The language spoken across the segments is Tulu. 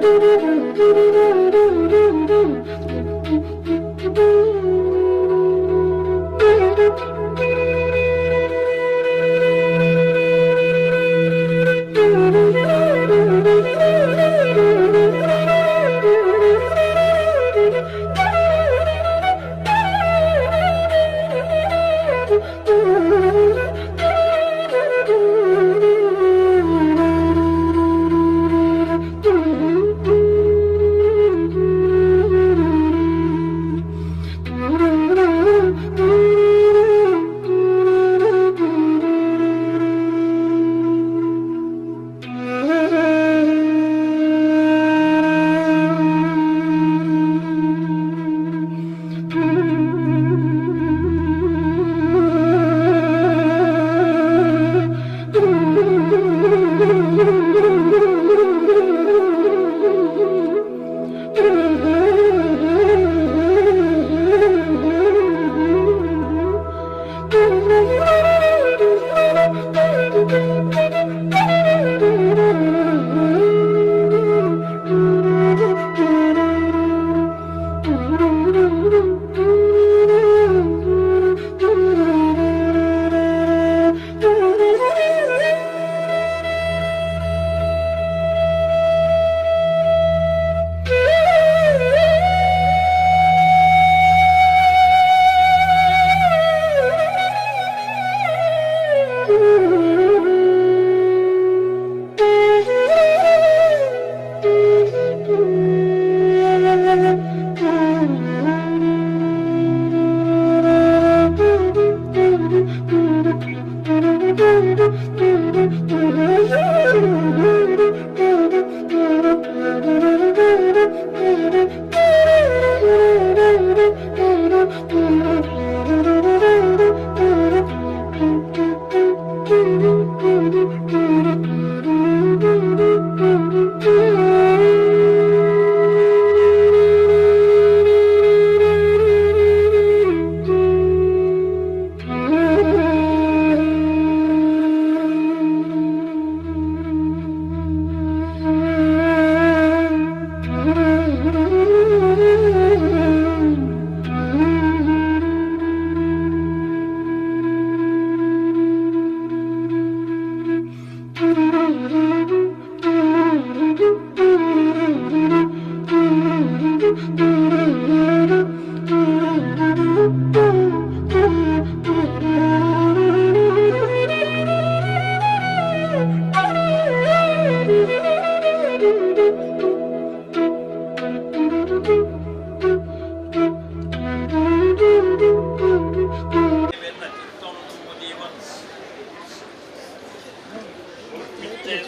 Thank you.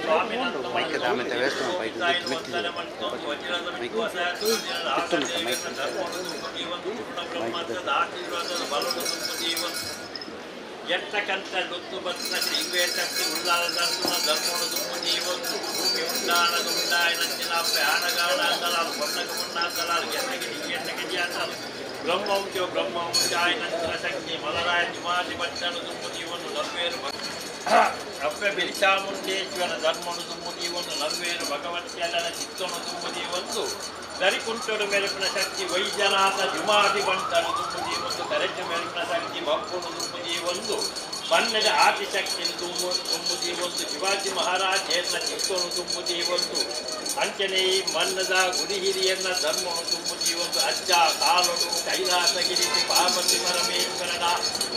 ಮೈಕ್ ದಾಮೆತ ವೇಸ್ಟ್ ಮಲ್ಪ ಐಕ್ ಮಿತ್ತ್ ಮಿತ್ತ್ ಮೈಕ್ ತಿತ್ತುಂಡತ್ತ ಮೈಕ್ ಮೈಕ್. ಎತ್ತಕಂತ ಗೊತ್ತು ಬತ್ತಕ್ಕೆ ಇವೇತಕ್ಕೆ ಉಳ್ಳಾಲ ಧರ್ಮನ ಧರ್ಮನು ದುಮ್ಮು ಜೀವಂತು ಭೂಮಿ ಉಂಡಾನದು ಉಂಡಾಯನಂಚಿನ ಅಪ್ಪೆ ಆನಗಾನ ಅಂತಲಾರು ಹೊನ್ನಗ ಮುನ್ನಾತಲಾರು ಎನ್ನಗೆ ಎನ್ನಗೆ ಜಿಯಾತಲು ಬ್ರಹ್ಮವಂಶ ಬ್ರಹ್ಮವಂಶಾಯನಂಚಿನ ಶಕ್ತಿ ಮಲರಾಯ ಜುಮಾದಿ ಭಟ್ಟನು ದುಮ್ಮು ಜೀವನು ನಲ್ವೇರು ಅಪ್ಪೆ ಬಿರಿಚಾಮುಂಡೇಶ್ವರ ಧರ್ಮನು ದುಮ್ಮು ಜೀವನು ನಲ್ವೇರು ಭಗವತ್ಯನ ಚಿತ್ತನು ದುಮ್ಮು ಜೀವಂತು ದರಿಕುಂಟಡು ಮೆರುಪಿನ ಶಕ್ತಿ ವೈದ್ಯನಾಥ ಜುಮಾದಿ ಬಂಟನು ದುಮ್ಮು ಜೀವಂತು ಕರೆಟ್ಟು ಮೆರುಪಿನ ಶಕ್ತಿ ಬಪ್ಪುನು ದುಮ್ಮು ಜೀವಂತು ಮನ್ನದ ಆದಿಶಕ್ತಿನ ದುಮ್ಮು ದುಮ್ಮು ಜೀವಂತು ಶಿವಾಜಿ ಮಹಾರಾಜೇನ ಚಿತ್ತನು ದುಮ್ಮು ಜೀವಂತು ಅಂಚನೆ ಮನ್ನದ ಗುಡಿ ಹಿರಿಯನ್ನ ಧರ್ಮನು ದುಮ್ಮು ಜೀವಂತು ಅಜ್ಜ ಕಾಲೊಡು ಕೈಲಾಸಗಿರಿಸಿ ಪಾರ್ವತಿ ಪರಮೇಶ್ವರನ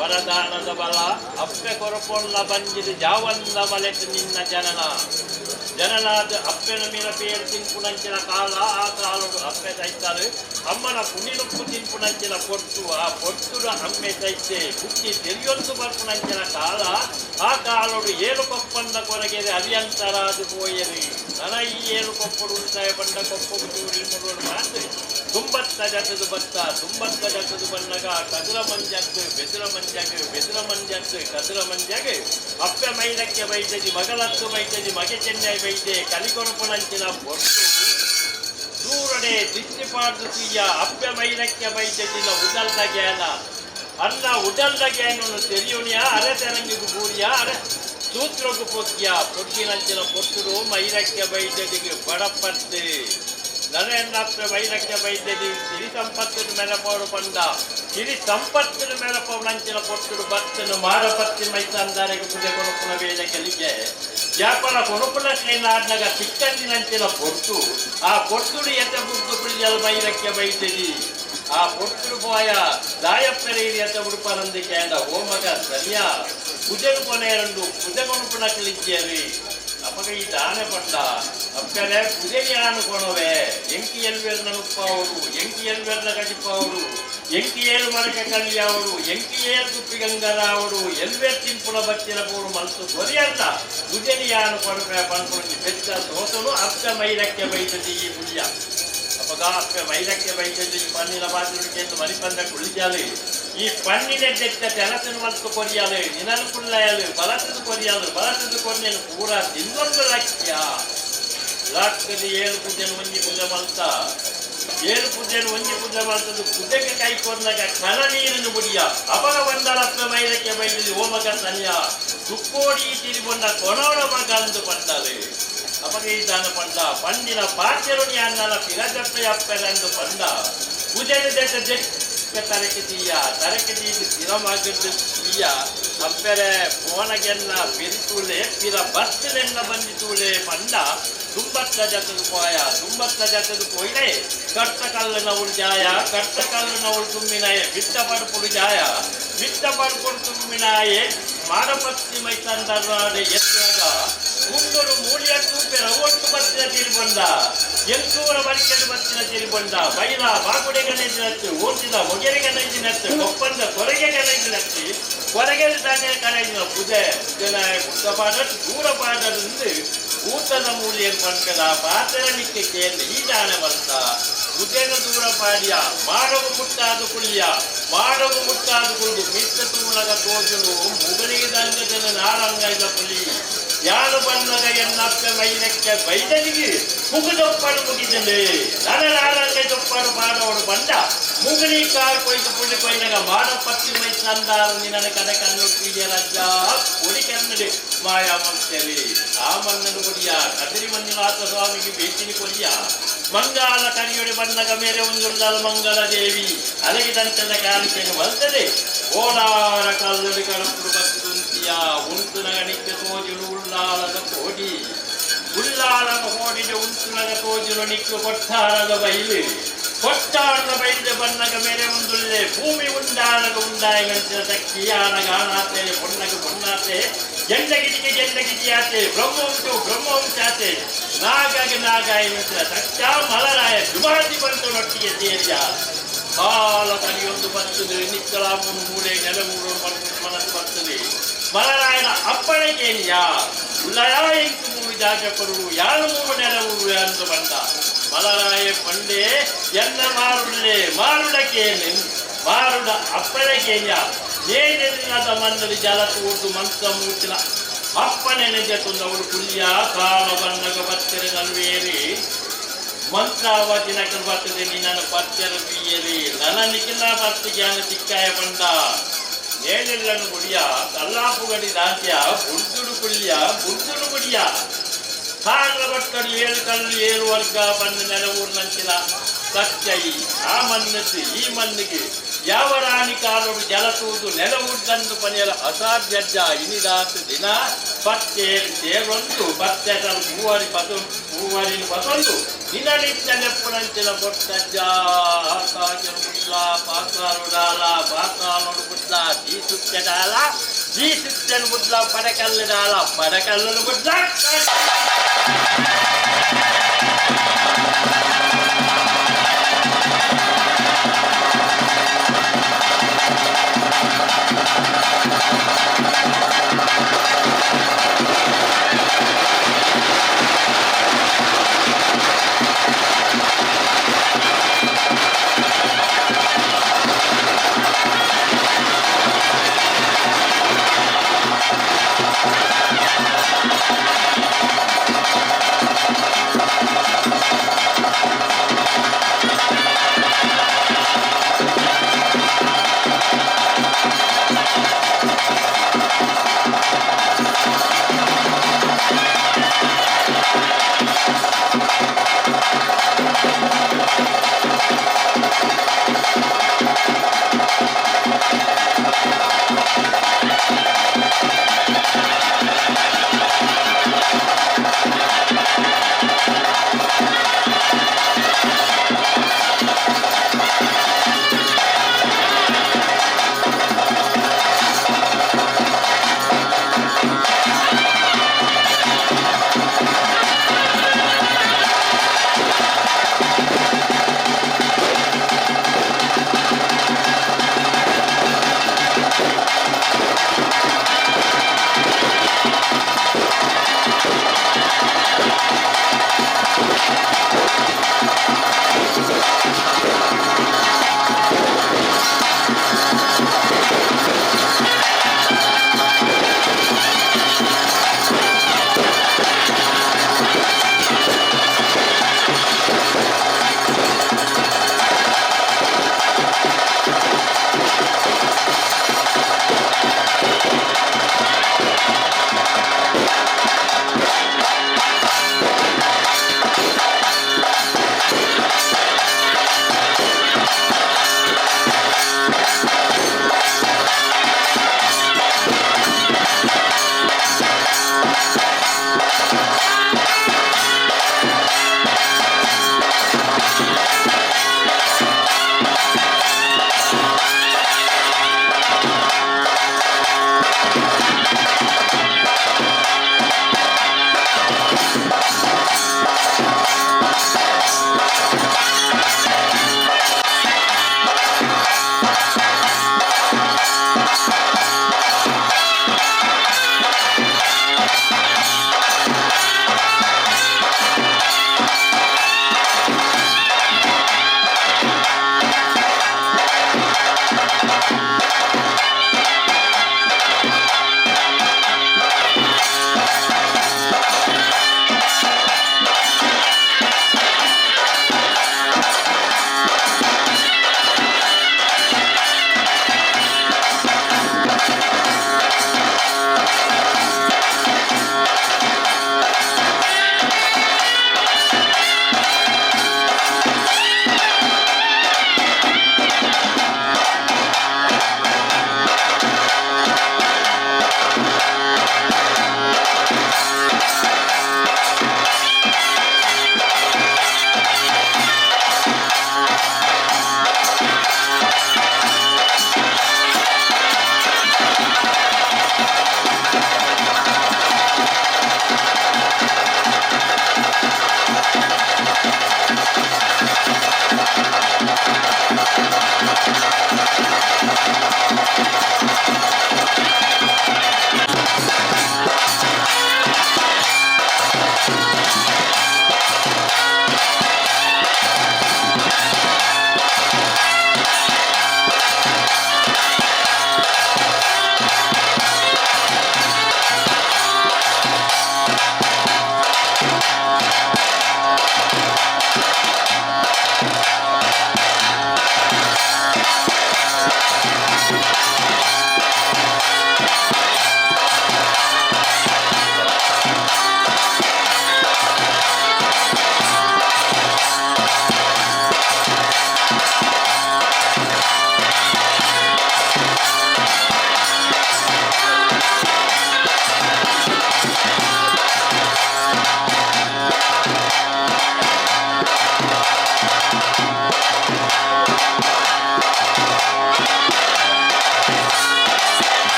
ವರದಾನದ ಬಲ ಅಪ್ಪೆ ಕೊರಪೊಲ್ಲ ಬಂಜಿದ ಜಾವನ್ನ ಮಲೆಟ್ ನಿನ್ನ ಜನನ ಜನನಾದ ಅಪ್ಪೆನ ಮೀನ ಪೇರು ತಿನ್ಪುನಂಚಿನ ಕಾಲ ಆ ಕಾಲೊಡು ಅಪ್ಪೆ ತೈತಾರೆ ಅಮ್ಮನ ಪುಣಿನುಪ್ಪು ತಿನ್ಪುನಂಚಿನ ಪೊರ್ತು ಆ ಪೊರ್ತುಡು ಅಮ್ಮೆ ತೈತೆ ಬುಕ್ಕಿ ತೆರಿಯೊಂದು ಬರ್ಪುನಂಚಿನ ಕಾಲ ಆ ಕಾಲೊಡು ಏಳು ಕೊಪ್ಪಂದ ಕೊರಗೆರೆ ಅರಿಯಂತರಾದು ಪೋಯರಿ ನನ ಈ ಏಳು ಕೊಪ್ಪಡು ಉಳಿತಾಯ ಬಂಡ ಕೊಪ್ಪು ಚೂರಿ ಮುರುಳು ಮಾತು ತುಂಬತ್ತ ಜತದು ಬತ್ತ ತುಂಬತ್ತ ಜತದು ಬನ್ನಗ ಕದುರ ಮಂಜತ್ತು ಬೆದುರ ಮಂಜಾಗ ಬೆದುರ ಮಂಜತ್ತು ಕದುರ ಮಂಜಾಗ ಅಪ್ಪೆ ಮೈದಕ್ಕೆ ಬೈದದಿ ಮಗಳತ್ತು ಬೈದದಿ ಮಗೆ ಚೆನ್ನೈ ಬೈದೆ ಕಲಿಕೊರಪುನಂಚಿನ ಪೊರ್ತು ದೂರಡೆ ದಿಷ್ಟಿ ಪಾಡ್ದು ತೀಯ ಅಪ್ಪೆ ಮೈದಕ್ಕೆ ಬೈದದಿನ ಉಡಲ್ದ ಗ್ಯಾನ ಅನ್ನ ಉಡಲ್ದ ಗ್ಯಾನನ್ನು ತೆರಿಯುಣಿಯ ಅರೆ ತೆರಂಗಿಗು ಬೂರಿಯ ಅರೆ ಸೂತ್ರಗು ಪೊಗ್ಗಿಯ ಪೊಗ್ಗಿನಂಚಿನ ಪೊರ್ತುಡು ಮೈರಕ್ಕೆ ಬೈದದಿಗೆ ಬಡಪತ್ತು ನರೇಂದ್ರ ವೈರಕ್ಕೆ ಬೈದದಿ ಸಿರಿ ಸಂಪತ್ತಿನ ಮೇಲಪವರು ಬಂದ ಸಿರಿ ಸಂಪತ್ತಿನ ಮೇಲಪವನಂಚಿನ ಪೊರ್ತುಡು ಬತ್ತನು ಮಾರಪತ್ತಿ ಮೈತಂದಾರೆಗೆ ಪೂಜೆ ಕೊಡುಪುನ ವೇದ ಕಲಿಗೆ ಯಾಪನ ಕೊಡುಪುನ ಕೈನಾಡ್ನಾಗ ಸಿಕ್ಕಂದಿನಂಚಿನ ಪೊರ್ತು ಆ ಪೊರ್ತುಡು ಎತ್ತ ಬುದ್ದು ಪಿಳ್ಯಲ್ ಮೈರಕ್ಕೆ ಬೈದದಿ ಆ ಪೊರ್ತುಡು ಪೋಯ ದಾಯಪ್ಪರೆ ಎತ್ತ ಉಡುಪರಂದಿ ಕೇಂದ ಓಮಗ ಸರಿಯ ಪೂಜೆಗೆ ಕೊನೆಯರಂಡು ಪೂಜೆ ಕೊಡುಪುನ ಕಲಿಜ್ಜೇರಿ ಅಪಗ ಈ ದಾನೆ ಪಂಡ ಅಪ್ಪರೆ ಪೂಜೆಗೆ ಕೊಣವೆ ಎಂಕಿ ಎಲ್ವೆರ್ನ ಉಪ್ಪಾವರು ಎಂಕಿ ಎಲ್ವೆರ್ನ ಕಡಿಪಾವರು ಎಂಕಿ ಏಳು ಮರಕ ಕಲ್ಯಾವರು ಎಂಕಿ ಏಳು ಕುಪ್ಪಿ ಗಂಗರಾವರು ಎಲ್ವೆರ್ ತಿಂಪುನ ಬಚ್ಚಿನ ಪೂರು ಮನಸ್ಸು ಕೊರಿಯಂತ ಪೂಜೆಗೆ ಕೊಡಪೆ ಪನ್ಪುಂಜಿ ಬೆಚ್ಚ ಸೋತನು ಅಪ್ಪ ಮೈರಕ್ಕೆ ಬೈತದಿ ಈ ಪುಳ್ಯ ಅಪಗ ಅಪ್ಪೆ ಮೈರಕ್ಕೆ ಬೈತದಿ ಪನ್ನಿನ ಬಾಜುಡಿಕೆ ಮರಿಪಂದ ಕುಳಿಜಾಲು ಈ ಪನ್ನಿನ ದೆತ್ತ ತೆಲಸನು ಮಲ್ತು ಕೊರಿಯಾಲು ನಿನಲು ಕುಳ್ಳಾಯಲು ಬಲಸದು ಕೊರಿಯಾಲು ಬಲಸದು ಕೊರ್ನೇನು ಪೂರ ತಿನ್ನೊಂದು ಲಕ್ಷ್ಯ ಲಾಕ್ಕದಿ ಏಳು ಪೂಜೆನು ಒಂಜಿ ಪೂಜೆ ಮಲ್ತ ಏಳು ಪೂಜೆನು ಒಂಜಿ ಪೂಜೆ ಮಲ್ತದ್ದು ಪೂಜೆಗೆ ಕೈ ಕೊರ್ನಾಗ ಕಣ ನೀರನ್ನು ಬುಡಿಯ ಅಪಗ ಬಂದಲಪ್ಪ ಮೈರಕ್ಕೆ ಬೈದಲಿ ಓಮಗ ಸನಿಯ ದುಕ್ಕೋಡಿ ತಿರಿಬೊಂಡ ಕೊನೋಡ ಮಗ ಅಂದು ಪಂಡಲು ಅಪಗ ಈ ದಾನ ಪಂಡ ಪಂಡಿನ ಪಾಚರುಣಿ ಅನ್ನನ ಪಿರಜಪ್ಪೆ ಅಪ್ಪೆಲೆಂದು ಪಂಡ ಪೂಜೆನ ದೆಟ್ಟ ಜೆಕ್ಕ ತರಕೆ ತೀಯ ತರಕೆ ತೀದು ಪಿರಮಗದ್ದು ತೀಯ ಅಪ್ಪೆರೆ ಪೋನಗೆನ್ನ ಪಿರಿತೂಲೆ ಪಿರ ಬರ್ತನೆನ್ನ ಬಂದಿತೂಲೆ ಪಂಡ ತುಂಬತ್ತ ಜತದು ಪೋಯ ತುಂಬತ್ತ ಜತದು ಪೋಯಿಲೆ ಕರ್ತ ಕಲ್ಲನವಳು ಜಾಯ ಕರ್ತ ಕಲ್ಲನವಳು ತುಂಬಿನಾಯ ಬಿತ್ತ ಪಡ್ಪುಡು ಜಾಯ ಬಿತ್ತ ಪಡ್ಪುಡು ತುಂಬಿನಾಯೆ ಮಾರಪತ್ತಿ ಮೈತಂದರಾಡೆ ಎತ್ತಾಗ ಕುಂಡರು ಮೂಲಿಯ ತೂಪೆರ ಒಟ್ಟು ಬತ್ತಿನ ತಿರುಬಂದ ಎಂತೂರ ಬರಿಕೆಡು ಬತ್ತಿನ ತಿರುಬಂದ ಬೈಲ ಬಾಗುಡೆಗನೈದಿನತ್ತು ಓಟಿದ ಮೊಗೆರೆಗನೈದಿನತ್ತು ಕೊಪ್ಪಂದ ಕೊರಗೆಗನೈದಿನತ್ತು ಕೊರಗೆ ತಾನೇ ಕನೈದಿನ ಪೂಜೆ ಪೂಜೆನಾಯ ಪುಟ್ಟ ಪಾಡ ದೂರ ಪಾಡದಿಂದ ಊಟದ ಮೂಲಿಯನ್ನು ಪಂಕದ ಪಾತ್ರನಿಕ್ಕೆ ಕೇಂದ್ರ ಈ ದಾನ ಬಂತ ಉದೇನ ದೂರ ಪಾಡಿಯ ಮಾಡವು ಮುಟ್ಟಾದು ಕುಳಿಯ ಮಾಡವು ಮುಟ್ಟಾದು ಕುಳಿದು ಮಿತ್ತ ತೂಣಗ ತೋಜುನು ಮುಗಲಿಗೆ ದಂಗಜನ ನಾರಂಗ ಪುಲಿ ಯಾರು ಬಣ್ಣಗ ಎನ್ನಪ್ಪ ಮೈನಕ್ಕೆ ಬೈದನಿಗೆ ಮುಗುದೊಪ್ಪಡು ಮುಗಿದನೆ ನನ್ನ ನಾರಂಗ ದೊಪ್ಪಡು ಪಾಡೋಡು ಬಂದ ಮುಗಲಿ ಕಾರ್ ಕೊಯ್ದು ಪುಳ್ಳಿ ಕೊಯ್ನಗ ಮಾಡ ಪತ್ತಿ ಮೈ ತಂದಾರು ನಿನ್ನ ಕಡೆ ಕಣ್ಣು ರಜ್ಜ ಪೊಡಿ ಕನ್ನಡಿ ಮಾಯಾ ಮಂತೇಲಿ ಆ ಮಣ್ಣನು ಕೊಡಿಯ ಕದಿರಿ ಮಂಜುನಾಥ ಸ್ವಾಮಿಗೆ ಭೇಟಿನಿ ಕೊಡಿಯ ಮಂಗಾಲ ಕರಿಯೊಡಿ ಬಣ್ಣಗ ಮೇರೆ ಒಂದುಳ್ಳಲ ಮಂಗಲ ದೇವಿ ಅಲಗಿದಂತದ ಕಾಣಿಕೆಯನ್ನು ಬರ್ತದೆ ಓಡಾರ ಕಲ್ಲಡಿ ಕಡಪುಡು ಬತ್ತುಂತಿಯ ಉಂಟುನಗ ನಿತ್ಯ ತೋಜುಲು ಉಳ್ಳಾಲದ ಕೋಡಿ ಉಳ್ಳಾಲದ ಕೋಡಿಗೆ ಉಂಟುನಗ ತೋಜುಲು ನಿಕ್ಕು ಕೊಟ್ಟಾರದ ಬೈಲು ಕೊಟ್ಟಾರದ ಬೈಲು ಬಣ್ಣಗ ಮೇರೆ ಒಂದುಳ್ಳೆ ಭೂಮಿ ಉಂಡಾನಗ ಉಂಡಾಯಗಂಚಿನ ತಕ್ಕಿ ಆನಗ ಆನಾತೆ ಪೊನ್ನಗ ಪೊನ್ನಾತೆ ಜಂಡಗಿದಿಗೆ ಜಂಡಗಿದಿಯಾತೆ ಬ್ರಹ್ಮವಂಶು ಬ್ರಹ್ಮವಂಶಾತೆ ನಾಗಾಗ ನಾಗಾಯ ತಕ್ಕ ಮಲರಾಯ ಜುಮಾದಿ ಬಂತು ನೊಟ್ಟಿಗೆ ಸೇರಿಯ ಕಾಲ ಕಲಿಯೊಂದು ಬರ್ತದೆ ನಿಕ್ಕಲಾಪುನು ಮೂಲೆ ನೆಲ ಮೂಡು ಮನಸ್ಸು ಬರ್ತದೆ ಮಲರಾಯನ ಅಪ್ಪಣೆಗೇನಿಯ ಉಳ್ಳಯ ಎಂಕು ಮೂರು ಜಾಗ ಕೊರು ಯಾರು ಮೂರು ನೆಲವು ಅಂದು ಬಂದ ಮಲರಾಯ ಪಂಡೆ ಎನ್ನ ಮಾರುಡಲೆ ಮಾರುಡಕೇನೆ ಮಾರುಡ ಅಪ್ಪಳಕೇಯ ನೇನೆಲ್ಲದ ಮನ್ನಡಿ ಜಲ ತೂರ್ದು ಮಂತ್ರ ಮೂರ್ತಿನ ಅಪ್ಪನೆ ನೆಜ ತುಂದವಳು ಪುಲ್ಯ ಕಾಲ ಬನ್ನಗ ಬತ್ತೆರೆ ನಲ್ವೇರಿ ಮಂತ್ರಾವತಿನ ಬರ್ತದೆ ನಿನ್ನನ್ನು ಪತ್ತೆರ ಬೀಯರಿ ನನ್ನ ನಿಖಿಲ ಪತ್ತು ಜ್ಞಾನ ತಿಕ್ಕಾಯ ಬಂದ ನೇಳೆಲ್ಲನು ಗುಡಿಯ ಕಲ್ಲಾಪುಗಡಿ ದಾಂತ್ಯ ಬುಡ್ದುಡು ಕುಳ್ಯ ಬುಡ್ದುಡು ಗುಡಿಯ ಸಾಗರ ಭಟ್ಟರು ಏಳು ಕಲ್ಲು ಏಳು ವರ್ಗ ಬಂದ ನೆಲವೂರಿನಂಚಿನ ಸತ್ಯ ಈ ಆ ಮನ್ನದ್ದು ಈ ಮಣ್ಣಿಗೆ ಯಾವ ರಾಣಿ ಕಾಲೋಡು ಜಲತೂದು ನೆಲವೂರ್ದಂದು ಪನಿಯಲ ಅಸಾಧ್ಯಜ್ಜ ಇನಿದಾತ ದಿನ ಪತ್ತೇರು ತೇರೊಂದು ಪತ್ತೆಟಲ್ ಮೂವರಿ ಪತು ಮೂವರಿನ ಪತೊಂದು ದಿನನಿತ್ಯ ನೆಪ್ಪುನಂಚಿನ ಪೊಟ್ಟಜ್ಜ ಆಕಾಶನು ಬುಡ್ಲ ಪಾತಾಳುಡಾಲ ಪಾತಾಳುಡು ಬುಡ್ಲ ದೀಸುತ್ತೆಡಾಲ ದೀಸುತ್ತೆನು ಬುಡ್ಲ ಪಡಕಲ್ಲುಡಾಲ ಪಡಕಲ್ಲನು ಬುಡ್ಲ.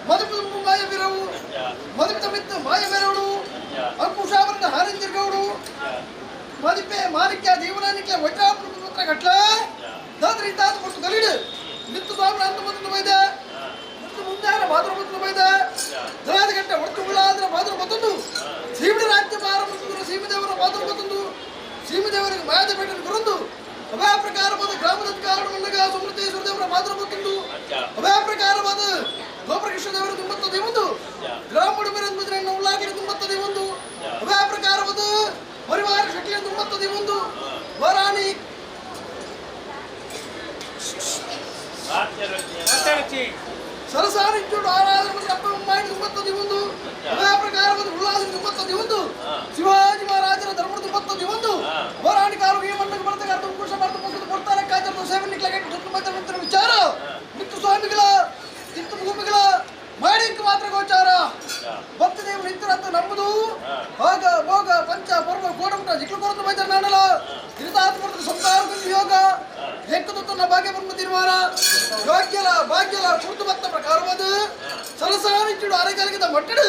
ಮದುಪು ಮಾಯ ಬಿರವು ಮದುಪಿತ ಮಿತ್ತು ಮಾಯ ಬೆರವಡು ಅಂಕುಶಾವರದ ಹಾರಿಂದಿರ್ಗೌಡು ಮದಿಪೆ ಮಾಣಿಕ್ಯ ಜೀವನಾನಿಕ್ಯ ವಜ್ರಾಪುರ ಗಟ್ಲ ದಾದ್ರಿ ದಾದ ಕೊಟ್ಟು ಗಲೀಡು ಮಿತ್ತು ಸ್ವಾಮಿ ಅಂತ ಬಂದು ಬೈದೆ ಮುತ್ತು ಮುಂದಾರ ಮಾತ್ರ ಬಂದು ಬೈದೆ ದರಾದ ಗಂಟೆ ಒಟ್ಟು ಉಳ್ಳಾದ್ರ ಮಾತ್ರ ಬಂದು ಸೀಮಿಡ ರಾಜ್ಯ ಭಾರ ಬಂದು ಸೀಮದೇವರ ಮಾತ್ರ ಬಂದು ಸೀಮದೇವರಿಗೆ ಮಾಯದ ಬೇಟನ್ನು ಕುರಂದು ಅವೇ ಪ್ರಕಾರವಾದ ಗ್ರಾಮದ ಕಾರಣವನ್ನಾಗ ಸುಮೃತೇಶ್ವರ ದೇವರ ಮಾತ್ರ ಬಂದು ಅವೇ ಪ್ರಕಾರವಾದ ಗೋಪರಕೃಷ್ಣ ದೇವರು ತುಂಬತ್ತದೆ ಒಂದು ಗ್ರಾಮ ಉಡುಪಿರ ಉಳ್ಳಾಗಿರಿ ತುಂಬತ್ತದೆ ಒಂದು ಅವೇ ಪ್ರಕಾರವಾದ ಪರಿವಾರ ಶಕ್ತಿಯ ತುಂಬತ್ತದೆ ಒಂದು ವರಾಣಿ ಸರಸಾರಿಚ್ಚುಡು ಆರಾಧನೆ ಅಪ್ಪ ಮಾಡಿ ತುಂಬತ್ತದೆ ಒಂದು ಅವೇ ಪ್ರಕಾರವಾದ ಉಲ್ಲಾಸ ತುಂಬತ್ತದೆ ಒಂದು ಶಿವಾಜಿ ಮಹಾರಾಜರ ಧರ್ಮ ತುಂಬತ್ತದೆ ಒಂದು ವರಾಣಿ ಕಾರು ಈ ಮಣ್ಣಿಗೆ ಬರ್ತಕ್ಕ ಅಂಕುಶ ಬರ್ತ ಮುಗಿದು ಕೊಡ್ತಾರೆ ಕಾಯ್ತಾರೆ ಸೇವೆ ನಿಕ್ಲಾಗ ವಿಚಾರ ಮಿತ್ತು ಸ್ವಾಮಿಗಳ ತಿಂತು ಭೂಮಿಗಳ ಮಾಡಿಂಕ ಮಾತ್ರ ಗೋಚಾರ ಭಕ್ತಿ ದೇವರು ನಿಂತಿರಂತ ನಂಬುದು ಭೋಗ ಭೋಗ ಪಂಚ ಪರ್ವ ಕೋಡಮುಟ ಜಿಕ್ಲು ಕೊರತು ಬೈತಾರೆ ನಾನಲ್ಲ ಹಿರಿತಾತ್ಮರದ ಸಂಸಾರ ಯೋಗ ಏಕದತ್ತನ ಭಾಗ್ಯ ಬ್ರಹ್ಮ ತೀರ್ಮಾನ ಯೋಗ್ಯಲ ಭಾಗ್ಯಲ ಕುರ್ತು ಭಕ್ತ ಪ್ರಕಾರವಾದ ಸರಸಾನಿಚ್ಚುಡು ಅರೆಗಲಿಗಿದ ಮಟ್ಟಡು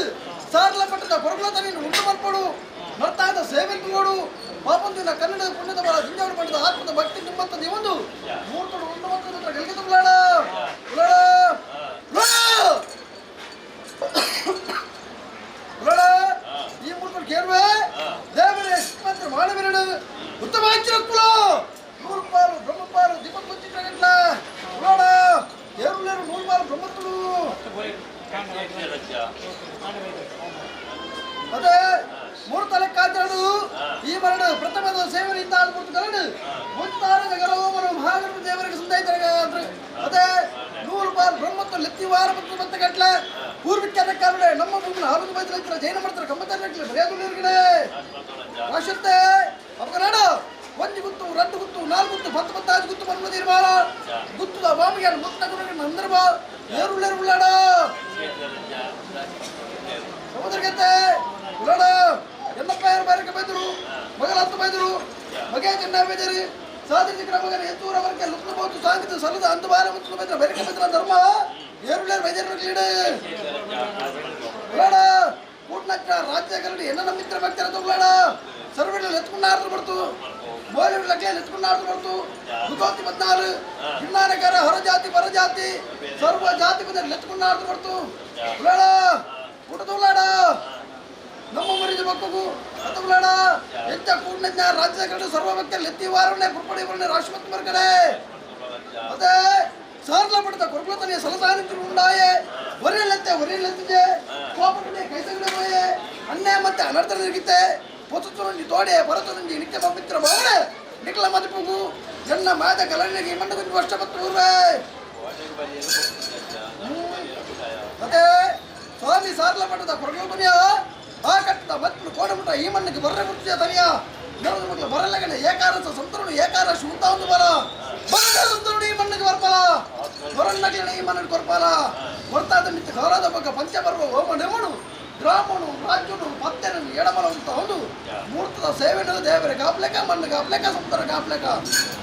ಸಾರಲ ಪಟ್ಟದ ಕೊರಗುಲ ತನ್ನ ಉಂಟು ಮಲ್ಪಡು ನರ್ತಾದ ಸೇವೆಗಳು ಪಾಪಂದಿನ ಕನ್ನಡ ಪುಣ್ಯದ ಬಲ ಜಿಂಜಾವಣಿ ಪಡೆದ ಆತ್ಮದ ಭಕ್ತಿ ನಿಮ್ಮತ್ತ ಒಂದು ಮೂರ್ತುಡು ಉಂಟು ಮತ್ತು ಗೆಲ್ಗಿದ ಉಳ್ಳಾಡ ಉಳ್ಳಾಡ ಉಳ್ಳಾಡ ಈ ಮೂರ್ತುಡು ಕೇಳುವೆ ದೇವರೇ ಶ್ರೀಮಂತರು ಮಾಡಬೇರಡು ಉತ್ತಮ ಕುಲ ನೂರು ಪಾಲು ಬ್ರಹ್ಮಪಾಲು ದೀಪದ ಮುಚ್ಚಿಟ್ಟ ಉಳ್ಳಾಡ ಏರುಲೇರು ನೂರು ಪಾಲು ಬ್ರಹ್ಮತ್ತುಡು ಅದೇ ಮೂರು ತಲೆ ಕಾಚಾಡು ಈ ಮರಡು ಪ್ರಥಮದ ಸೇವನೆಯಿಂದ ಆದ್ಮೂರ್ತಿ ಕರಡು ಮುಂತಾರ ನಗರವು ಮಹಾಗಣ ದೇವರಿಗೆ ಸಂದಾಯ್ತಾರೆ ಅಂದ್ರೆ ಅದೇ ನೂರು ಪಾಲು ಬ್ರಹ್ಮತ್ತು ಲೆತ್ತಿ ವಾರ ಮತ್ತು ಮತ್ತೆ ಗಟ್ಲೆ ಪೂರ್ವಿಕ್ಯಾರ ಕಾರಣ ನಮ್ಮ ಭೂಮಿನ ಹಾಲು ಬೈದ್ರೆ ಜೈನ ಮಾಡ್ತಾರೆ ಕಮ್ಮತಾರೆ ಮರ್ಯಾದೆ ರಾಶತ್ತೆ ಅಪಕನಾಡು ಒಂದು ಗುತ್ತು రెండు ಗುತ್ತು ನಾಲ್ಕು ಗುತ್ತು ಪತ್ತು ಪತ್ತಾಜು ಗುತ್ತು ಬಂದ ತೀರ್ಮಾನ ಗುತ್ತುದ ಬಾಮಿಗೆ ಮುತ್ತ ನಂದರ್ಬ ಏರುಳ್ಳೇರು ಉಳ್ಳಾಡ ಸಮುದ್ರಗತ್ತೆ ಉಳ್ಳಾಡ ಎನ್ನಪ್ಪ ಯಾರು ಬಾರಕ ಬೈದರು ಮಗಲ ಹತ್ತು ಬೈದರು ಮಗೆ ಚೆನ್ನ ಬೈದರಿ ಸಾಧಿಸಿ ಕ್ರಮಗನ ಎತ್ತೂರ ಅವರಿಗೆ ಲುಪ್ತಬಹುದು ಸಾಂಗಿತ ಸಲ್ಲದ ಅಂದು ಬಾರ ಮತ್ತು ಬೈದ್ರ ಬೆರಕ ಬೈದ್ರ ಧರ್ಮ ಏರುಳ್ಳೇರು ಬೈದರು ಲೀಡು ಉಳ್ಳಾಡ ಕೂಟ್ನಕ್ಕ ರಾಜ್ಯ ಕರಡಿ ಎನ್ನ ಮಿತ್ರ ಭಕ್ತರ ಉಳ್ಳಾಡ ಸರ್ವಲ್ಲಿ ಎತ್ಕೊಂಡಾರ್ದು ಬರ್ತು ಮೋಲಿಲಕ್ಕೆ ಎತ್ಕೊಂಡಾರ್ದು ಬರ್ತು ಮುಗೋತಿ ಬದ್ನಾರು ಭಿನ್ನಾನಕರ ಹೊರಜಾತಿ ಪರಜಾತಿ ಸರ್ವ ಜಾತಿ ಬಂದ ಎತ್ಕೊಂಡಾರ್ದು ಬರ್ತು ಉಳ್ಳಾಡ ಊಟದ ಉಳ್ಳಾಡ ನಮ್ಮ ಮರಿದ ಮಕ್ಕಳು ಅತ ಉಳ್ಳಾಡ ಹೆಚ್ಚ ಕೂಡ್ನ ರಾಜ್ಯ ಕರಡಿ ಸರ್ವ ಭಕ್ತರಲ್ಲಿ ಎತ್ತಿ ವಾರವನ್ನೇ ಪುರ್ಪಡಿ ವರ್ಣೆ ರಾಷ್ಟ್ರಪತಿ ಮರ್ಕಡೆ ಅದೇ ಸಾರ್ಲ ಪಡೆದ ಕೊರಗುಲತನೆಯ ಸಲಸಾನಿಂಚು ಉಂಡಾಯೆ ಒರೆಯಲ್ಲತ್ತೆ ಒರೆಯಲ್ಲತ್ತಿದೆ ಕೋಪಕ್ಕೆ ಕೈಸಗಡೆ ಹೋಯೆ ಅನ್ಯಾಯ ಮತ್ತೆ ಅನರ್ಥ ಜರುಗಿತ್ತೆ ಪೊತ್ತುಂಜಿ ತೋಡೆ ಭರತುಂಜಿ ನಿತ್ಯ ಪವಿತ್ರ ಭಾವನೆ ನಿಖಲ ಮದುಪುಗು ಜನ್ನ ಮಾದ ಕಲನಿಗೆ ಮಣ್ಣು ಗುಂಜು ವರ್ಷ ಮತ್ತು ಊರ್ವೆ ಅದೇ ಸ್ವಾಮಿ ಸಾರ್ಲ ಪಟ್ಟದ ಕೊರಗುಲತನೆಯ ಆ ಕಟ್ಟದ ಮತ್ತು ಕೋಡಮುಟ ಈ ಮಣ್ಣಿಗೆ ಬರ್ರೆ ಗುರ್ತಿಯ ತನಿಯ ನೆಲದ ಮಕ್ಕಳು ಬರಲ್ಲಗನೆ ಏಕಾರಸ ಸಂತರುಣ ಏಕಾರ ಶೂತ ಒಂದು ಬರ ಬರಗ ಸಂತರುಣ ಈ ಮಣ್ಣಿಗೆ ಬರ್ಪಲ ಬರನ್ನಗನೆ ಈ ಮಣ್ಣಿಗೆ ಕೊರ್ಪಲ ಕೊರ್ತಾದ ಮಿತ್ತ ಗೌರವದ ಬಗ್ಗೆ ಪಂಚಪರ್ವ ಹೋಮ ನೆಮಣು ಗ್ರಾಮನು ರಾಜ್ಯನು ಪತ್ತೆನನ್ನು ಎಡಮಲ ಅಂತ ಹೌದು ಮೂರ್ತದ ಸೇವೆನದು ದೇವರ ಕಾಪ್ಲೆಕ ಮಣ್ಣು ಕಾಪ್ಲೆಕ ಸಂತರ ಕಾಪ್ಲೆಕ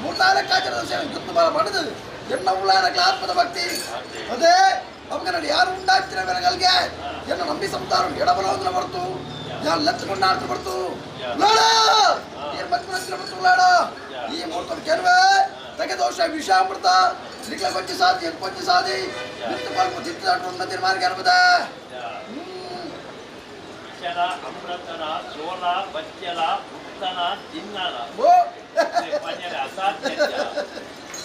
ಮೂರ್ತಾಲೆಕ್ಕಾಚಾರದ ಸೇವೆ ಗುತ್ತು ಬಲ ಪಡೆದು ಎನ್ನ ಉಳ್ಳಾನಗಳ ಆತ್ಮದ ಭಕ್ತಿ ಅದೇ ಅವಾಗ ಯಾರು ಉಂಡಾಗ್ತಿರ ಬೆರಗಲ್ಗೆ ಎನ್ನ ನಂಬಿ ಸಂತಾರ ಎಡಬಲ ಅಂದ್ರೆ ಬರ್ತು ಯಾರು ಲೆತ್ತುಕೊಂಡ ಆಡ್ತು ಬರ್ತು ಉಳ್ಳಾಡ ಏನ್ ಮಧ್ಯ ಬರ್ತು ಉಳ್ಳಾಡ ಈ ಮೂರ್ತದ ಕೆಲವೇ ತಗೆದೋಷ ವಿಷಾಮೃತ ನಿಕ್ಲ ಕೊಂಚ ಸಾಧಿ ಕೊಂಚ ಸಾಧಿ ನಿಂತು ಕೊಲ್ಪ ಚಿತ್ತ ಉನ್ನತಿ ಮಾರ್ಗ ಅನ್ಬದ ಅಮೃತನ ಸೋಲ ಬಚ್ಚಲ ಉತ್ತನ ತಿನ್ನಲ ಅಸಾಧ್ಯ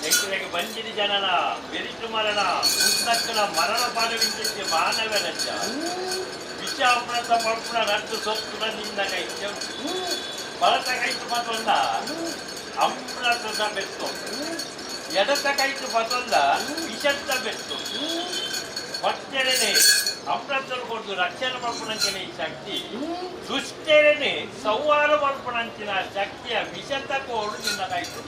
ಎಂಕುಲೆಗೆ ಬಂಜಿನ ಜನನ ಬೆರಿಟು ಮರಣ ಉತ್ತಕ್ಕನ ಮರಣ ಪಾಡವಿಂಚಕ್ಕೆ ಮಾನವರಜ್ಜ ವಿಷ ಅಮೃತ ಪಡ್ಪುಣ ರಟ್ಟು ಸೊಪ್ಪುನ ನಿನ್ನ ಕೈ ಬಲತ ಕೈತು ಪತ್ತೊಂದ ಅಮೃತದ ಬೆತ್ತು ಎಡತ ಕೈತು ಪತ್ತೊಂದ ವಿಷತ್ತ ಬೆತ್ತು ಭಕ್ತರನೆ ಅಮೃತರು ಕೊಟ್ಟು ರಕ್ಷಣೆ ಮಲ್ಪುನಂಚಿನ ಈ ಶಕ್ತಿ ದುಷ್ಟರನೆ ಸಂಹಾರ ಮಲ್ಪುನಂಚಿನ ಶಕ್ತಿಯ ವಿಷತ ಕೋಡು ನಿನ್ನ ಕೈತು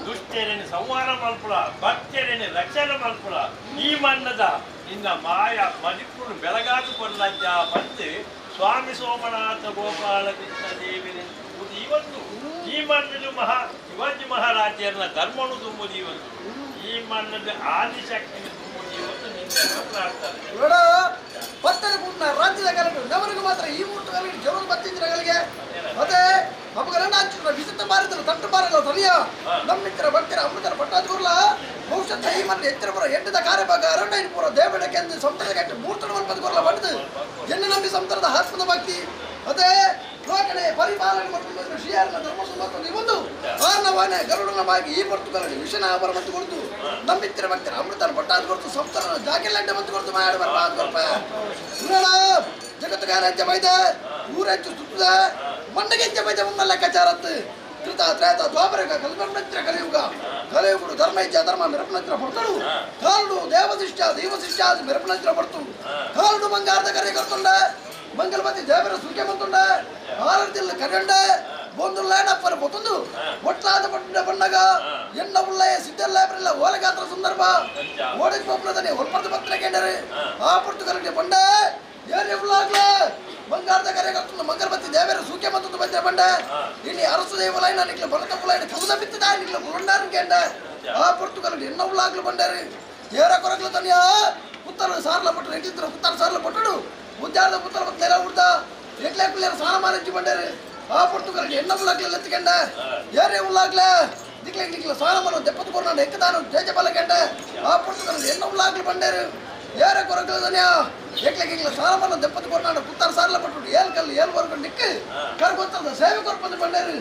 ದುಷ್ಟರನೆ ಸಂಹಾರ ಮಲ್ಪುಲ ಭಕ್ತರನೆ ರಕ್ಷಣೆ ಮಲ್ಪುಲ ಈ ಮಣ್ಣದ ನಿನ್ನ ಮಾಯ ಮಣಿಪುರು ಬೆಳಗಾದು ಕೊಲ್ಲಜ್ಜ ಬಂದು ಸ್ವಾಮಿ ಸೋಮನಾಥ ಗೋಪಾಲಕೃಷ್ಣ ದೇವಿನ ಇವತ್ತು ಈ ಮಣ್ಣದು ಮಹಾ ಶಿವಾಜಿ ಮಹಾರಾಜರನ್ನ ಧರ್ಮನು ತುಂಬುದು ಇವತ್ತು ಈ ಮಣ್ಣದ ಆದಿಶಕ್ತಿ ತುಂಬುದು ಇವತ್ತು ನಿನ್ನ ಪ್ರಾರ್ಥನೆ. ತಟ್ಟು ಮಾರಿದ್ರು ತಟ್ಟು ಮಾರಲ್ಲ ತನಿಯ ನಮ್ಮಿತ್ತರ ಭಕ್ತರ ಅಮೃತರ ಪಟ್ಟಾದ ಭವಿಷ್ಯದ ಈ ಮನೆ ಎತ್ತರ ಪುರ ಎಟ್ಟದ ಕಾರ್ಯಭಾಗ ಅರಣ್ಯ ಪುರ ದೇವಡಕ್ಕೆ ಎಂದು ಸಂತದ ಕೆಟ್ಟ ಮೂರ್ತನ ಮಲ್ಪದ ಕೊರಲ ಬಡ್ದು ಎನ್ನು ನಂಬಿ ಸಂತರದ ಆತ್ಮದ ಭಕ್ತಿ ಅದೇ ಲೋಕನೆ ಪರಿಪಾಲನೆ ಮತ್ತು ಶ್ರೀಯಾರನ ಧರ್ಮ ಸುಮತ್ತು ಒಂದು ಆರ್ನವಾನೆ ಗರುಡನ ಬಾಗಿ ಈ ಪರ್ತುಗಳಲ್ಲಿ ವಿಷನ ಆಭರ ಮತ್ತು ಕೊಡ್ತು ನಂಬಿತ್ತಿರ ಭಕ್ತರ ಅಮೃತನ ಪಟ್ಟಾದ ಕೊಡ್ತು ಸಂತರನ ಜಾಗೆಲ್ಲಂಡೆ ಮತ್ತು ಕೊಡ್ತು ಮಾಡಿ ಬರ್ಬಾದ ಕೊರ್ಪ ಜಗತ್ತುಗಾರಂಚ ಬೈದ ಊರೆಂಚು ಸುತ್ತದ ಮಣ್ಣಗೆಂಚ ಬೈದ ಮುನ್ನ ಲೆಕ್ಕಾಚಾರತ್ತು ತ್ರಿತ ತ್ರೇತ ದ್ವಾಪರಯುಗ ಕಲ್ಪನಂತರ ಕಲಿಯುಗ ಕಲಿಯುಗುಡು ಧರ್ಮ ಇಚ್ಛ ಧರ್ಮ ಮೆರಪನಂತರ ಪಡ್ತಳು ಕಾಲುಡು ದೇವಶಿಷ್ಟ ದೈವಶಿಷ್ಟ ಮೆರಪನಂತರ ಪಡ್ತು ಕಾಲುಡು ಬಂಗಾರದ ಕರೆ ಕರ್ತುಂಡ ಮಂಗಲಪತಿ ದೇವರ ಸುಖ ಬಂತುಂಡ ಆರತಿಲ್ಲ ಕರೆಂಡ ಬೊಂದುಲ್ಲೇನಪ್ಪರ ಪೊತ್ತೊಂದು ಒಟ್ಲಾದ ಪಟ್ಟಣ ಬಣ್ಣಗ ಎನ್ನ ಉಳ್ಳಯ ಸಿದ್ಧಲ್ಲ ಬರಲ್ಲ ಓಲಗಾತ್ರ ಸಂದರ್ಭ ಓಡಕ್ಕೆ ಪೊಪ್ಪಲದನೆ ಒಲ್ಪರದ ಪತ್ರ ಕೇಂಡರೆ ಆ ಪುರ್ತು ಕರೆಂಡೆ ಬಂಡ ಏನೇ ಉಳ್ಳಾಗ್ಲೇ ಬಂಗಾರದ ಕರೆ ಕರ್ತುಂಡ ಮಂಗಲಪತಿ ದೇವರ ಸೂಕ್ಯ ಮತ್ತು ಬಂದ್ರೆ ಬಂಡ ಇಲ್ಲಿ ಅರಸು ದೇವಲಾಯನ ನಿಕ್ಲ ಬಲತ ಪುಲಾಯನ ಕೌದ ಬಿತ್ತದ ನಿಕ್ಲ ಉರುಂಡಾರು ಕೇಂಡ ಆ ಪುರ್ತು ಕರೆಂಡೆ ಎನ್ನ ಉಳ್ಳಾಗ್ಲು ಬಂಡಾರೆ ಏರ ಕೊರಗ್ಲು ತನಿಯ ಪುತ್ತರು ಸಾರ್ಲ ಪಟ್ಟರು ಎಟ್ಟಿದ್ರು ಪುತ್ತರು ಸಾರ್ಲ ಪಟ್ಟಡು ಮುದ್ದಾರದ ಪುತ್ತರ ಮತ್ತು ಉಡ್ದ ಎಟ್ಲೆ ಪಿಲ್ಲರ ಸ್ನಾನ ಮಾರಿಂಚಿ ಬಂಡಾರೆ ಆ ಪುರ್ತುಕರಿಗೆ ಎಣ್ಣ ಉಳ್ಳಾಗ್ಲೆ ಎತ್ತಿಕೆಂಡ ಏರೇ ಉಳ್ಳಾಗ್ಲೆ ದಿಕ್ಲೆ ನಿಕ್ಲ ಸ್ನಾನ ಮನ ದೆಪ್ಪದ ಕೊರ್ನಾಡು ಎಕ್ಕದಾನು ತೇಜಬಲಕೆಂಡ ಆ ಪುರ್ತುಕರಿಗೆ ಎಣ್ಣ ಉಳ್ಳಾಗ್ಲು ಬಂಡಾರು ಏರ ಕೊರಗ್ಲು ತನಿಯ ಎಟ್ಲೆ ಗಿಕ್ಲ ಸ್ನಾನ ಮನ ದೆಪ್ಪದ ಕೊರ್ನಾಡು ಪುತ್ತರ ಸಾರ್ಲ ಪಟ್ಟರು ಏಲ್ ಕಲ್ಲು ಏಲ್ ವರೆಗೂ ನಿಕ್ಕು ಕರ್ಗೊತ್ತದ ಸೇವೆ ಕೊರ್ಪಂದು ಬಂಡಾರು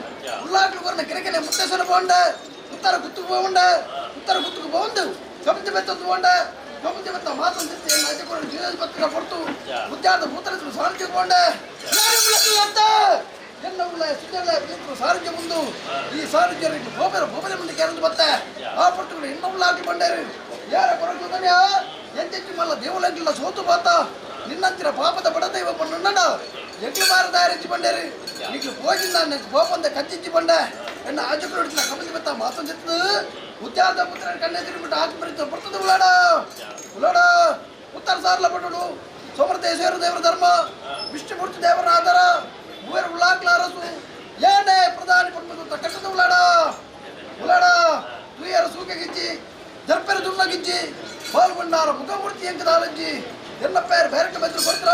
ಉಳ್ಳಾಗ್ಲು ಕೊರ್ನ ಕಿರಕೆನೆ ಮುತ್ತೇಶ್ವರ போண்ட ಉತ್ತರ ಗುತ್ತುకు போವಂಡ ಉತ್ತರ ಗುತ್ತುకు போವಂದು ಕಮಿತಿ ಬೆತ್ತದ್ದು போಂಡ ಕಮಿತಿ ಬೆತ್ತ ಮಾತಂತ ರಾಜ್ಯಕೊರಡು ಜೀವನ ಪತ್ರ ಕೊಡ್ತು ಉದ್ಯಾನದ ಪುತ್ರ ಸಾರಥ್ಯ ಕೊಂಡ ಎನ್ನ ಉಳ್ಳ ಸುದ್ದಿಗಳ ಸಾರಥ್ಯ ಮುಂದು ಈ ಸಾರಥ್ಯ ಬೋಬೆರ ಬೋಬೆರ ಮುಂದೆ ಕೇರಂದು ಬತ್ತ ಆ ಪರ್ತುಗಳು ಎನ್ನ ಉಳ್ಳಾಗ್ಲಿ ಬಂಡಾರು ಯಾರ ಕೊರಗ್ಲು ಎಂತೆಂಚು ಮಲ್ಲ ದೇವಲಂಗಿಲ್ಲ ಸೋತು ಬಾತ ನಿನ್ನಂತಿರ ಪಾಪದ ಬಡ ದೈವ ಪಣ್ಣುಂಡ ಎಡ್ಲು ಬಾರ ದಾರಿಂಚಿ ಬಂಡಾರು ನೀಕು పోయిందా నీకు కోపంద కత్తించి ಬಂಡ ಎನ್ನ ಆಜಕರು ಕಮಲಿ ಬತ್ತ ಮಾತಂದಿತ್ತು ಉದ್ಯಾನದ ಪುತ್ರ ಕಣ್ಣೆದಿರುಬಿಟ್ಟು ಆತ್ಮರಿತ ಬರ್ತದೆ ಉಳ್ಳಾಡ ಉಳ್ಳಾಡ ಉತ್ತರ ಸಾರ್ಲ ಪಟ್ಟುಡು ಸೋಮರದೇಶ್ವರ ದೇವರ ಧರ್ಮ ವಿಷ್ಣುಮೂರ್ತಿ ದೇವರ ಆಧಾರ ಮೂವರು ಉಳ್ಳಾಕ್ಲ ಅರಸು ಏನೇ ಪ್ರಧಾನಿ ಪಡ್ಬೋದು ಕಟ್ಟದ ಉಳ್ಳಾಡ ಉಳ್ಳಾಡ ತುಯರ ಸೂಕೆಗಿಜ್ಜಿ ದರ್ಪೆರ ದುಣ್ಣಗಿಜ್ಜಿ பால்பண்ணார முகமூர்த்தி எங்க தாளஞ்சி என்ன பேர் பேருக்கு மெத்திர ಕೊಡ್ತಾರ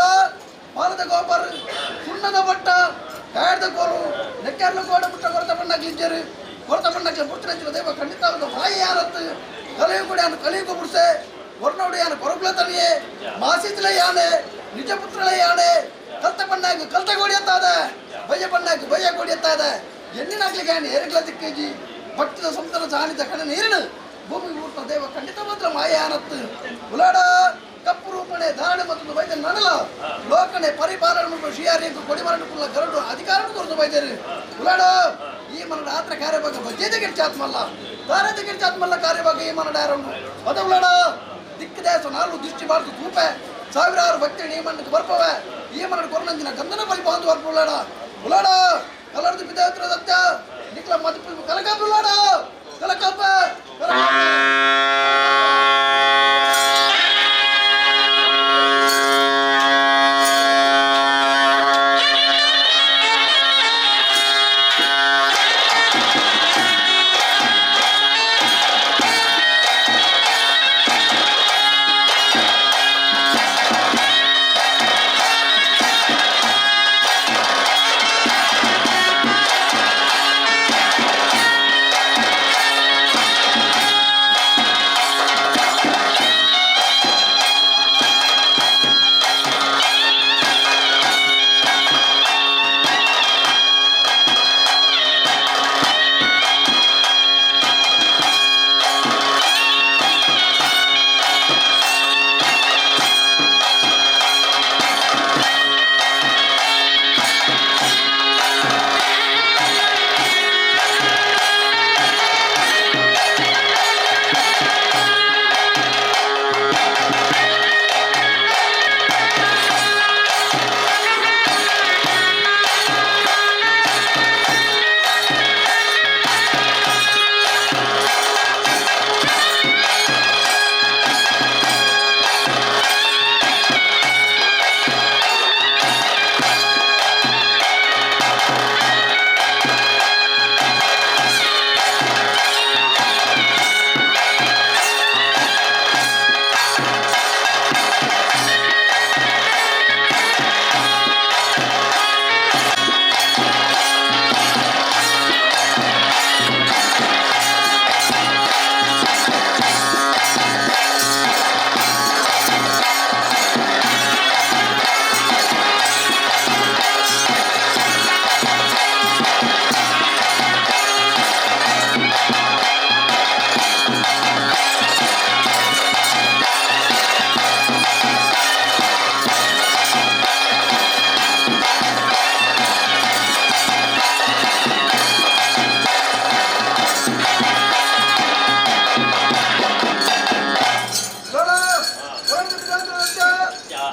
ಪಾಲದ ಗೋಪರ್ ಸುಣ್ಣದ ಬಟ್ಟ ಕಾಯ್ದ ಕೋಲು ನೆಕ್ಕೆರ್ಲು ಕೋಡ ಮುಟ್ಟ ಕೊರತ ಬಣ್ಣಕ್ಲಿಜ್ಜರು ಕೊರತ ಬಣ್ಣಕ್ಲೆ ಪುರ್ತನಂಚಿನ ದೇವ ಖಂಡಿತ ಮಾಯ ಯಾರತ್ತು ಕಲಿಯುಗುಡಿಯಾನ ಕಲಿಯುಗ ಬುಡ್ಸೆ ವರ್ಣೋಡಿಯಾನ ಕೊರಗುಲ ತನಿಯೇ ಮಾಸಿತ್ಲೆ ಯಾನೆ ನಿಜ ಪುತ್ರಳೆ ಯಾನೆ ಕಲ್ತ ಬಣ್ಣಾಗ ಕಲ್ತ ಗೋಡಿ ಅಂತಾದ ಬಯ್ಯ ಬಣ್ಣಾಗ ಬಯ್ಯ ಗೋಡಿ ಅಂತಾದ ಎಣ್ಣಿನಾಗ್ಲಿಗೆ ಯಾನೆ ಏರಿಗ್ಲ ತಿಕ್ಕೇಜಿ ಭಕ್ತಿದ ಸಂತನ ಜಾನಿದ ಕಣ ನೀರಿನ ಭೂಮಿ ಊರ್ತ ದೇವ ಖಂಡಿತ ಮಾತ್ರ ಮಾಯ ಯಾನತ್ತು ಉಲಾಡ ಕಪ್ಪು ರೂಪಣೆ ಧಾರಣೆ ಮತ್ತು ಬೈದ ನಡಲ ಲೋಕನೆ ಪರಿಪಾಲನೆ ಮತ್ತು ಶಿಯಾರಿಗೂ ಕೊಡಿಮರಣ ಗರುಡು ಅಧಿಕಾರ ಕೊರತು ಬೈದರು ಉಲಾಡ ಈ ಮನಡ ಆತ್ರ ಕಾರ್ಯಭಾಗ ಬಜ್ಜೇದ ಗಿರ್ಚಾತ್ಮಲ್ಲ ತಾರದ ಗಿರ್ಚಾತ್ಮಲ್ಲ ಕಾರ್ಯಭಾಗ ಈ ಮನಡ ಯಾರನ್ನು ಅದ ಉಲಾಡ ದಿಕ್ಕದೇಶ ನಾಲ್ಕು ದೃಷ್ಟಿ ಬಾರ್ದು ತೂಪೆ ಸಾವಿರಾರು ಭಕ್ತರು ಈ ಮಣ್ಣಕ್ಕೆ ಬರ್ಪವೆ ಈ ಮನಡ ಕೊರನಂಜಿನ ಗಂಧನ ಬಲಿ ಬಾಂಧು ಬರ್ಪ ಉಲಾಡ ಉಲಾಡ ಕಲರ್ದು ಬಿದ್ದಾತ್ರ ದತ್ತ ನಿಕ್ಲ ಮದುಪು ಕಲಕಾಪ ಉಲಾಡ ಕಲಕಾಪ ಕಲಕಾಪ.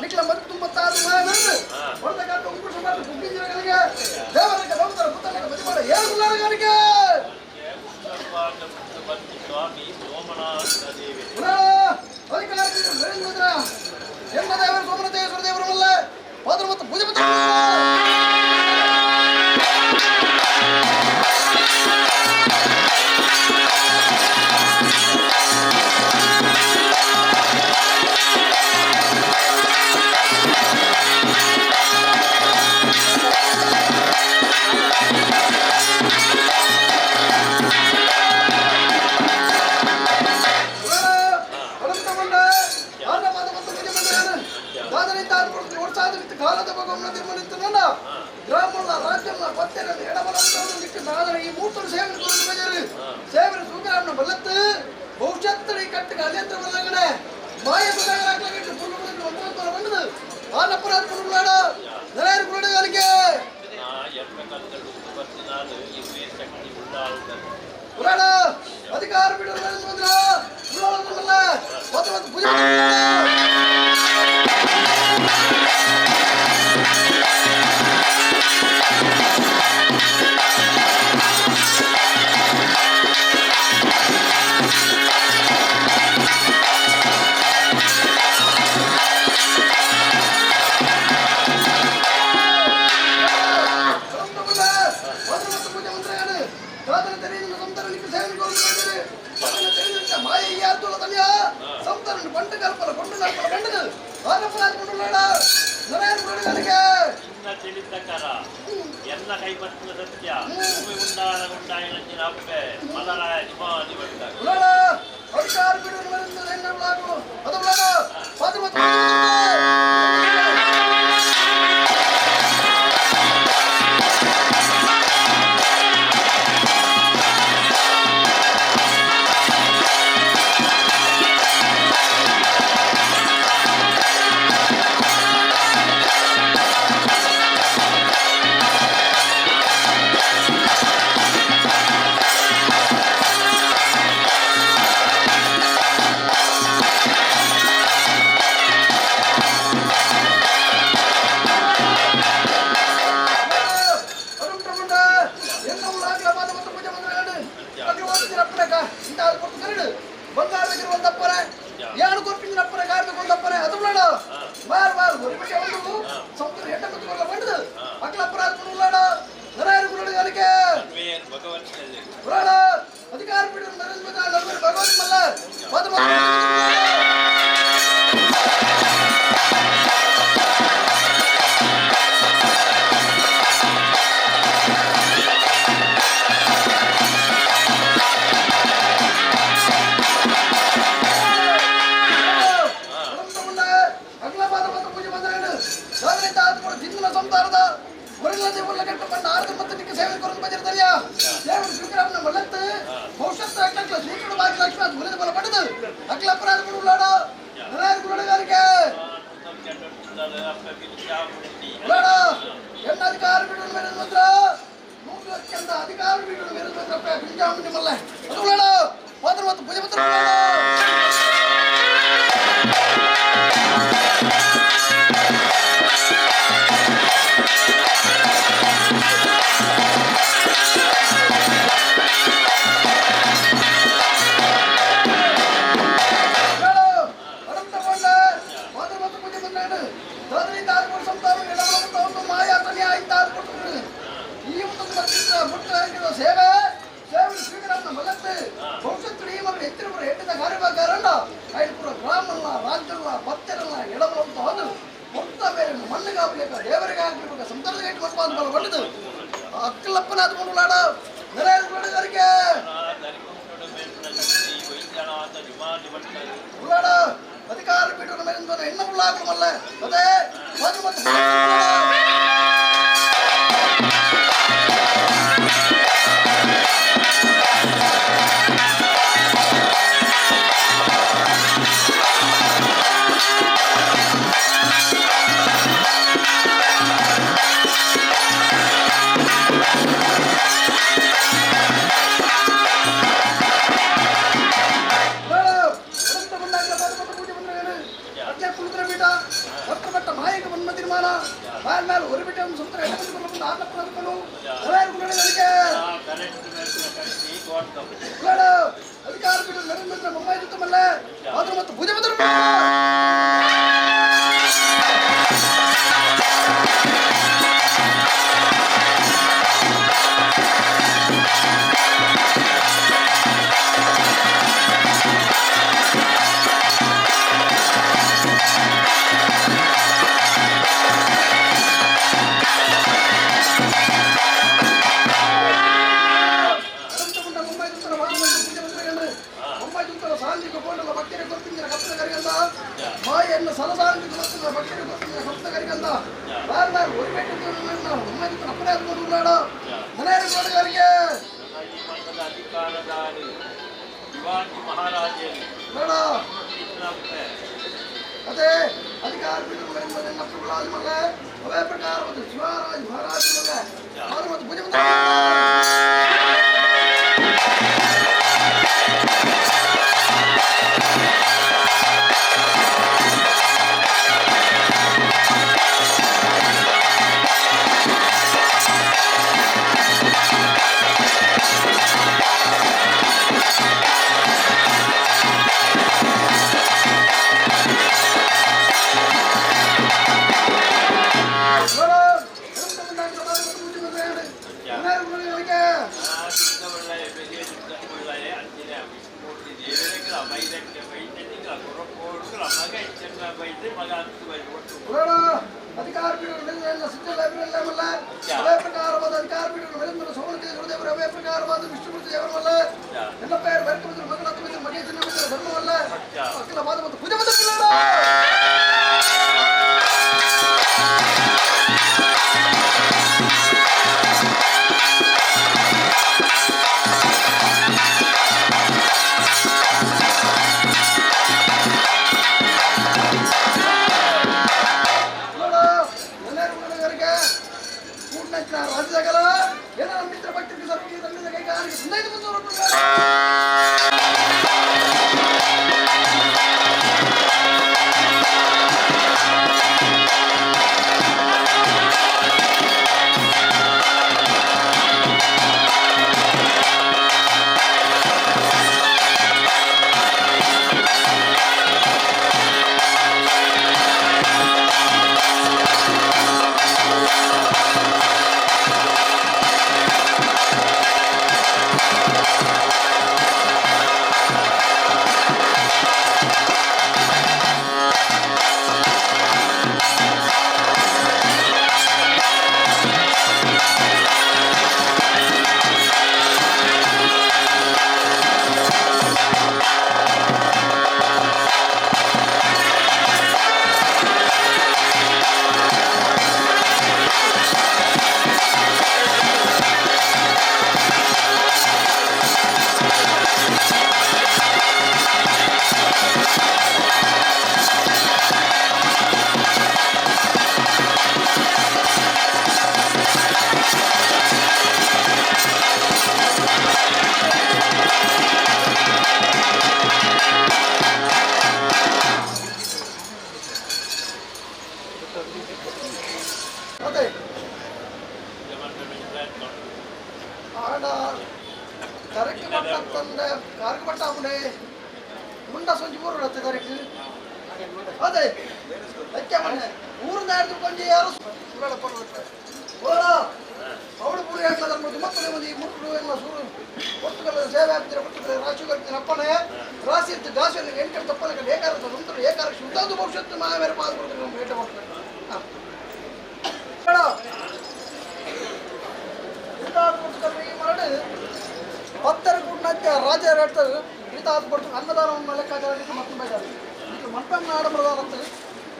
ನಿಕ್ಲ ಮದ್ದು ತುಂಬತ್ತಾದ ಮಾಯ ಹೊರತ ಕಾಟ ಉಂಗುಶ ಮಾಡಿ ಕುಗ್ಗಿಂಜಿರಗಳಿಗೆ ದೇವರಿಗೆ ಭಕ್ತರ ಪುತ್ತನಕ ಮದಿಮಾಡ ಏಳು ಗುಲ್ಲಾರಗಾರಿಕೆ ಸ್ವಾಮಿ ಸೋಮನಾಥ ದೇವಿ ಅಧಿಕಾರ ಎಲ್ಲ ದೇವರು ಸೋಮನಾಥೇಶ್ವರ ದೇವರು ಅಲ್ಲ ಪಾತ್ರ ಮತ್ತು ಪೂಜೆ ಪತ್ರ ಅಧಿಕಾರ ಪೂಜೆ ಎಲ್ಲ ಕೈಪತ್ತಿನ ಸತ್ಯ ಭೂಮಿ ಉಂಡಾನ ಉಂಡಾಯಿನ ಅಪ್ಪೆ ಮಲರಾಯ ನಿಮಾದಿ ಅಧಿಕಾರ ಅಧಿಕಾರ ಮನ್ಮ ತೀರ್ಮಾನ ಮಾಲ್ ಮೇಲೆ ಹೊರಬಿಟ್ಟು ಸುಂದರ ಆರ್ನಪ್ಪನೂ ಅಧಿಕಾರ ಬಿಟ್ಟು ನರೇಂದ್ರ ಬೊಮ್ಮಾಯಿ ಜೊತೆ ಆದ್ರೂ ಮತ್ತು ಪೂಜೆ ಬಂದರು ಅದೇ ಅಧಿಕಾರ ಅವೇ ಪ್ರಕಾರ ಶಿವರಾಜ್ ಮಹಾರಾಜ ಮತ್ತು ಪೂಜೆ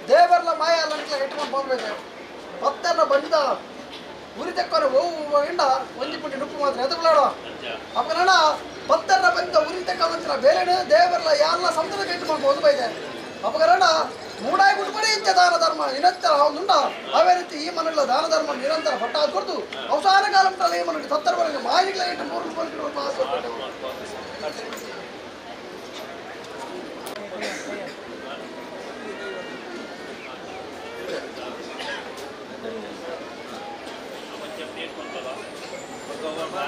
ದೇವರ್ಲ ಮಾಯ ಅಲ್ಲ ಪತ್ತೆಲ್ಲ ಬಂದ ಉರಿ ತೆಕ್ಕೋರೆ ಹೋಗುವ ಒಂಜಿ ಪುಂಡಿ ನುಪ್ಪು ಮಾತ್ರ ಎದುರುಗಳಾಡ ಅಪ್ಪನ ಪತ್ತೆಲ್ಲ ಬಂದ ಉರಿ ತೆಕ್ಕ ಬೇರೆ ದೇವರ್ಲ ಯಾರಲ್ಲ ಸಮುದ್ರ ಕೆಟ್ಟು ಮಾಡ್ಬೋದು ಬೈದೆ ಅಪಕರಣ ಮೂಡಾಯಿ ಗುಡ್ಪಡಿ ಇಂಚ ದಾನ ಧರ್ಮ ನಿರಂತರ ಉಂಡ ಅವೇ ರೀತಿ ಈ ಮನೆಗಳ ದಾನ ಧರ್ಮ ನಿರಂತರ ಪಟ್ಟ ಕೊಡ್ತು ಅವಸಾನ ಕಾಲ ಈ ಮನೆಗೆ ಸತ್ತರವರೆಗೆ ಮಾಯಿಗಳ ಇಟ್ಟು 3 ರೂಪಾಯಿ. Thank